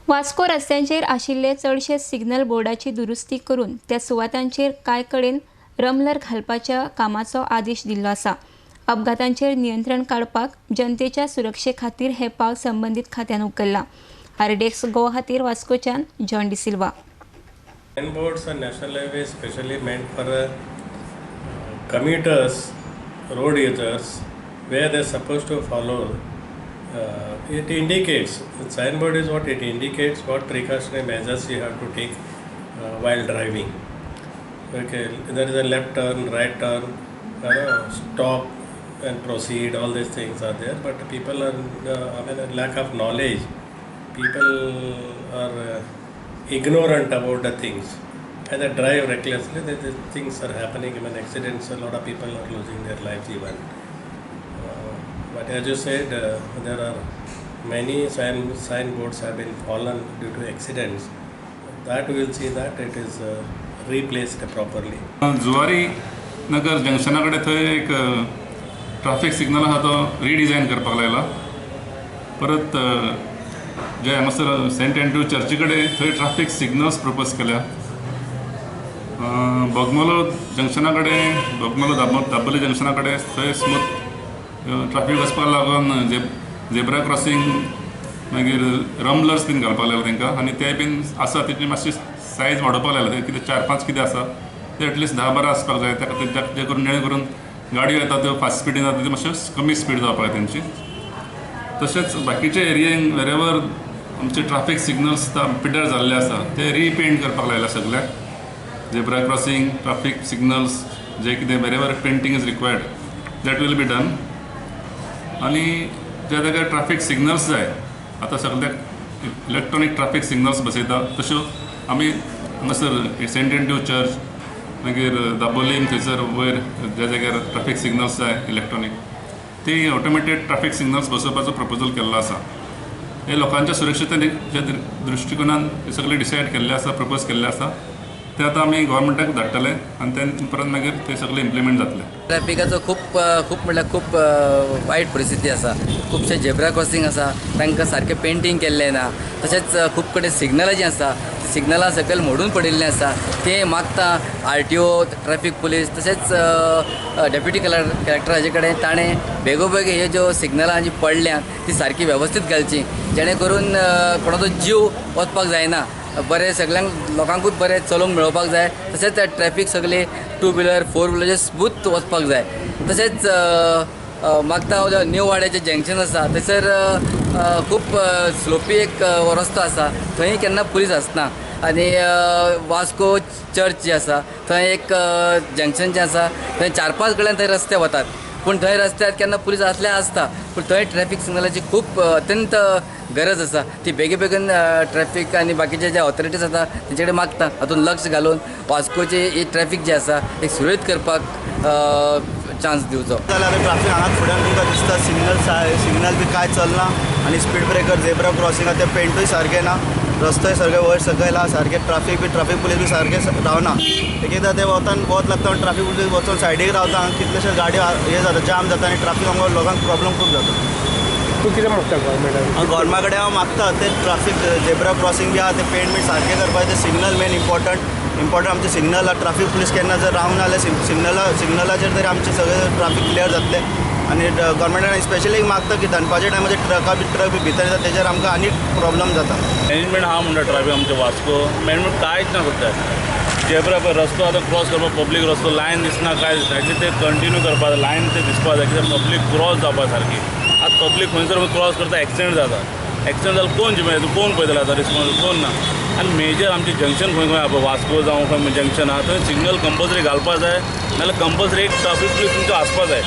वास्को रस्त्यांचेर आशिल्ले चडशे सिग्नल बोर्डाची दुरुस्ती करून त्या सुवातांचेर कांय कडेन रमलर घालपाच्या कामाचो आदेश दिल्लो आसा. अपघातांचेर नियंत्रण काडपाक जनतेच्या सुरक्षे खातीर हे पावल संबंदीत खात्यान उखल्लां. आरडीएक्स गोवा खातीर वास्कोच्यान John D'Silva. Signboards on national highway specially meant for commuters, road users, where they're supposed to follow. It indicates, the signboard is what it indicates, what precautionary measures you have to take while driving. Okay, there is a left turn, right turn, stop and proceed, all these things are there, but people are, I mean, a lack of knowledge, people are ignorant about the things and they drive recklessly. The things are happening, even accidents, a lot of people are losing their lives even. But as you said, there are many signboards have been fallen due to accidents. That we will see that it is replaced properly. Zuari Nagar जंक्शना कडेन थंय एक traffic signal आसा तो रिडिजायन करपाक लायला. परत जे हांगासर Saint Andrew चर्ची कडेन थंय ट्राफीक सिग्नल्स प्रपोज केल्या. बोगमोलो जंक्शना कडेन, बोगमोलो दाबोली जंक्शना कडेन थंय स्मूथ ट्राफीक वचपाक लागून झेब्रा क्रॉसींग, मागीर रमलर्स बीन घालपाक लागले तांकां आनी ते बीन आसा तेची मातशी सायज वाडोवपाक लागले. कितें 4-5 कितें आसा ते एटलिस्ट 10-12 आसपाक जाय. त्या खातीर जे करून जेणे करून गाडयो येता त्यो फास्ट स्पिडीन जाता, त्यो मातश्यो कमी स्पीड जावपाक जाय तेंची. तशेंच बाकीचे एरियेन वेरेवर आमचे ट्राफीक सिग्नल्स पिड्ड्यार जाल्ले आसा ते रिपेंट करपाक लायला सगल्याक. झेब्रा क्रॉसींग, ट्राफीक सिग्नल्स जे कितें wherever painting is required, that will be done. आनी ज्या जाग्यार ट्राफीक सिग्नल्स जाय, आतां सगल्याक इलेक्ट्रॉनीक ट्राफीक सिग्नल्स बसयता, तश्यो आमी हांगासर सेंट एंड्रू चर्च, मागीर दाबोलीम थंयसर वयर ज्या जाग्यार ट्राफीक सिग्नल्स जाय इलेक्ट्रॉनीक, ती ऑटोमेटेड ट्राफीक सिग्नल्स बसोवपाचो प्रपोजल केल्लो आसा. हे लोकांच्या सुरक्षतेच्या दृश्टिकोनान हे सगळें डिसायड केल्लें आसा, प्रपोज केल्लें आसा. ते आतां आमी गव्हर्मेंटाक धाडटले आनी ते उपरांत मागीर ते सगळें इम्प्लिमेंट जातलें. ट्रॅफिकाचो खूब खूब म्हटल्यार खूब वायट परिस्थिती आसा. खुबशे झेब्रा क्रॉसींग आसा, तांकां सारकें पेंटींग केल्लें ना. तशेंच खूब कडेन सिग्नलां जीं आसा, तीं सिग्नलां सकयल मोडून पडिल्लीं आसा. तें मागता आरटीओ, ट्रॅफीक पुलीस तशेंच डेप्युटी कलेक्टर हाजे कडेन, ताणें बेगोबेग हे ज्यो सिग्नलां जीं पडल्या ती सारकी वेवस्थीत घालची, जेणे करून कोणाचो जीव वचपाक जायना. बरें सगल्यांक लोकांकूच बरें चलोवंक मेळोवपाक जाय. तशेंच ट्रॅफीक सगळी two wheeler, four wheeler smooth वचपाक जाय. तशेंच मागता हांव, न्यू वाड्याचें जंक्शन आसा थंयसर खूब स्लोपी एक रस्तो आसा, थंय केन्ना पुलीस आसना. आनी वास्को चर्च जी आसा थंय एक जंक्शन जें आसा, थंय 4-5 कडेन थंय रस्ते वतात, पूण थंय रस्त्यार केन्ना पुलीस आसल्यार आसता, पूण थंय ट्रॅफीक सिग्नलाची खूब अत्यंत गरज आसा. ती बेगीन बेगीन ट्रॅफीक आनी बाकीचे जे ऑथॉरिटीज आसा तेंचे कडेन मागता, हातूंत लक्ष घालून वास्कोची ही ट्रॅफीक जी आसा एक सुरळीत करपाक चान्स दिवचो. जाल्यार आतां ट्राफीक हांगाच फुड्यान तुमकां दिसता, सिग्नल बी कांय चलना आनी स्पीड ब्रेकर, झेब्रा क्रॉसिंग आहा ते पेंटूय सारकें ना, रस्तोय सारके वयर सकयल आहा सारकें, ट्राफीक बी ट्राफीक पुलीस बी सारकें रावना. एक एकदां ते वतान वत लागता म्हणून ट्राफीक पुलीस वचोन सायडीक रावता. हांगा कितलेशे गाडयो हे जाता, जाम जाता आनी ट्राफीक आमकां लोकांक प्रॉब्लम खूब जाता. तूं कितें मागता गव्हर्मेंटाक? गव्हर्मेंटा कडेन हांव मागता ते ट्राफीक झेब्रा क्रॉसिंग बी आहा ते पेंट बी सारकें करपाक, ते सिग्नल मेन इम्पॉर्टंट आमचे सिग्नल. ट्राफीक पुलीस केन्ना जर रावना जाल्यार सिग्नलाचेर तरी आमचे सगळे ट्राफीक क्लियर जातलें. आनी गव्हर्मेंटान स्पेशली मागता की दनपारच्या टायमाचेर ट्रकां बी ट्रक बी भितर येता, तेजेर आमकां आनी प्रॉब्लम जाता. मॅनेजमेंट आहा म्हणटा ट्राफीक आमच्या वास्को, मॅनेजमेंट कांयच ना सद्या. झेब्रा पळय रस्तो आतां क्रॉस करपाक पब्लीक रस्तो, लायन दिसना, कांय दिसना. ऍटलीस्ट ते कंटिन्यू करपाक जाय, लायन ते दिसपा जाय, कित्याक पब्लीक क्रॉस जावपा सारकी. आतां पब्लीक खंयसर क्रॉस करता, एक्सिडंट जाता. एक्सिडंट जाल्यार कोण जिम्मेदार? कोण पळयतले आतां रिस्पॉन्स? कोण ना. आनी मेजर आमचे जंक्शन खंय खंय आहा पळय, वास्को जावं खंय जंक्शन आहा, थंय सिग्नल कंपल्सरी घालपा जाय, नाल्यार कंपल्सरी एक ट्राफीक पुलीस तुमचो आसपा जाय.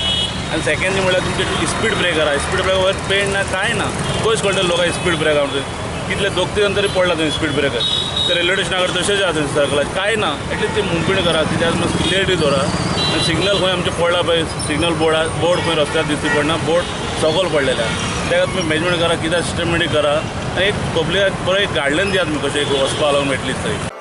आनी सेकंड म्हणल्यार तुमचे स्पीड ब्रेकर आहा, स्पीड ब्रेकर वयर पेंट ना, कांय ना. पयस कळटले लोकांक स्पीड ब्रेकर म्हणजे कितले दोग तीन तरी पडला थंय स्पीड ब्रेकर. ते रेल्वे स्टेशना कडेन तशेंच आहा, थंय सर्कलार कांय ना. एटलीस्ट ते मुवमेंट करा, कित्याक मातशें क्लियरिटी दवरा. आनी सिग्नल खंय आमचें पडला पळय, सिग्नल बोर्ड खंय रस्त्यार दिश्टी पडना, बोर्ड सकयल पडलेले आहा. तेका तुमी मॅनेजमेंट करा, कित्याक सिस्टमॅटीक करा आनी एक पब्लिकाक बरें एक गायडलायन दियात तुमी कशें एक वचपा लागून एटलीस्ट तरी.